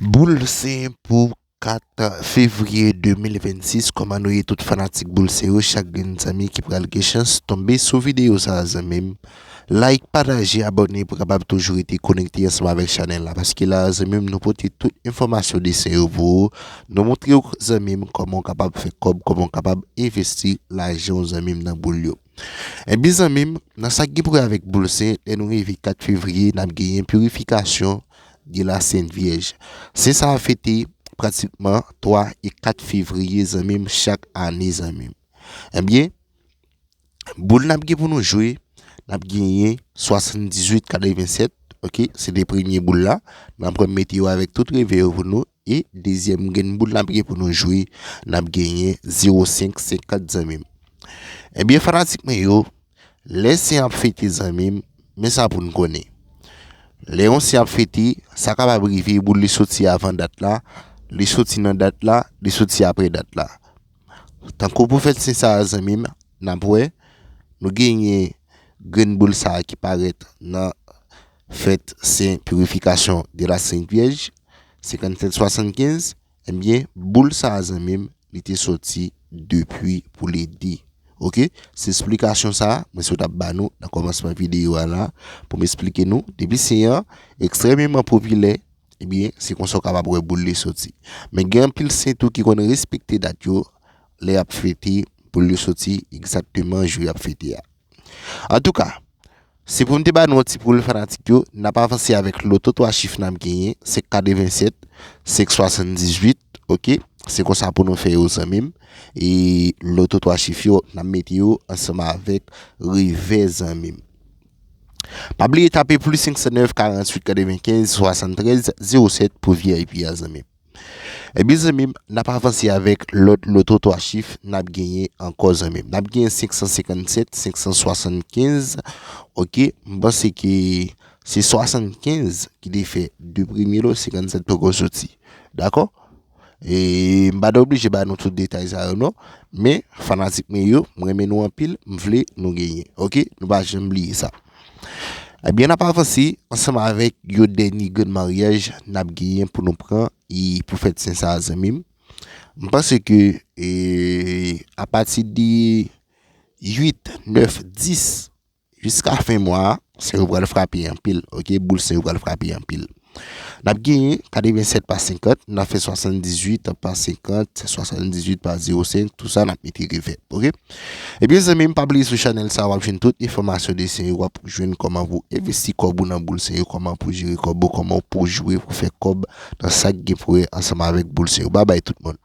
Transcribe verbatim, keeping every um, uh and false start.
Boul Sen pou kat fevriye de mil vennsis. Kòman nou ye, tout fanatik Boul Sen yo? Chak grenn zanmi ki pral gen chans tonbe sou videyo sa a, zanmi m, like, pataje, abòne pou kapab toujou rete konekte ansanm avèk chanèl la. Paske la, zanmi m, nou pote tout enfòmasyon de Sen yo pou ou. Nou montre w, zanmi m, kòman w kapab fè kòb, kòman w kapab envesti lajan w, zanmi m, nan boul yo. Ebyen, zanmi m, nan sa k gen pou wè avèk Boul Sen, lè nou rive kat fevriye, n ap genyen pirifikasyon de la Sent Vyèj. Sen sa a fete pratikman twa e kat fevriye, zanmi m, chak ane, zanmi m. Ebyen, boul n ap gen pou nou jwe, n ap genyen swasanndizuit katrevennsèt, oke, se de premye boul la. N ap mete yo avèk tout revè yo pou nou. E dezyèm grenn boul n ap gen pou nou jwe, n ap genyen zewo senk senkant, zanmi m. Ebyen, fanatik mwen yo, lè Sen ap fete, zanmi m, men sa pou n konnen. Lè yon Sen ap fete, sa kapab rive boul li soti avan dat la, li soti nan dat la, li soti apre dat la. Tankou pou fèt Sen sa a, zanmi m, n ap wè, nou genyen grenn boul sa a ki parèt nan fèt Sen pirifikasyon de la Sent Vyèj, senkannsèt swasannkenz, ebyen, boul sa a, zanmi m, li te soti depi pou ledi. Oke? Se esplikasyon sa a, mwen sot ap ba nou nan kòmansman videyo a la, pou m esplike nou, depi Sen an ekstrèmeman popilè, ebyen, se konsa w kapab wè boul li soti. Men gen anpil Sen tou ki konn respekte dat yo, lè y ap fete, boul yo soti egzakteman jou y ap fete a. Antouka, se pou m te ba nou yon ti poul, fanatik yo, n ap avanse avèk loto twa chif n ap genyen, senk katrevennsèt, senk swasanndizuit, oke? Se konsa pou nou fè yo, zanmi m. E loto twa chif yo, n ap mete yo ansanm avèk revè, zanmi m. Pa bliye tape plis senk san nèf, karanntuit, katrevenkenz, swasanntrèz, zewo sèt pou V I P a, zanmi m. Ebyen, zanmi m, n ap avanse avèk lòt loto twa chif n ap genyen ankò, zanmi m. N ap genyen senk san senkannsèt, senk san swasannkenz, oke? M panse ke se swasannkenz ki te fè de premye lo, senkannsèt poko soti. Dakò? E m pa t oblije ba nou tout detay sa yo, non. Men, fanatik mwen yo, m renmen nou anpil, m vle nou genyen. Oke? Nou pa janm bliye sa. Ebyen, n ap avanse ansanm avèk yon dènye grenn maryaj n ap genyen pou nou pran e pou fèt Sen sa a, zanmi m. M panse ke, e, apati de uit, nèf, dis, jiska fen mwa a, Sen yo pral frape anpil, oke? Boul Sen yo pral frape anpil. N ap genyen katrevennsèt pa senkant, n ap fè swasanndizuit pa senkant, swasanndizuit pa zewo senk, tou sa n ap mete revè, oke? Ebyen, zanmi m, pa bliye sou chanèl sa a, w ap jwenn tout enfòmasyon de Sen yo, w ap jwenn kòman pou envesti kòb ou nan boul Sen yo, kòman pou jere kòb ou, kòman pou jwe, pou fè kòb nan sa k gen pou wè ansanm avèk boul Sen yo. Babay tout moun.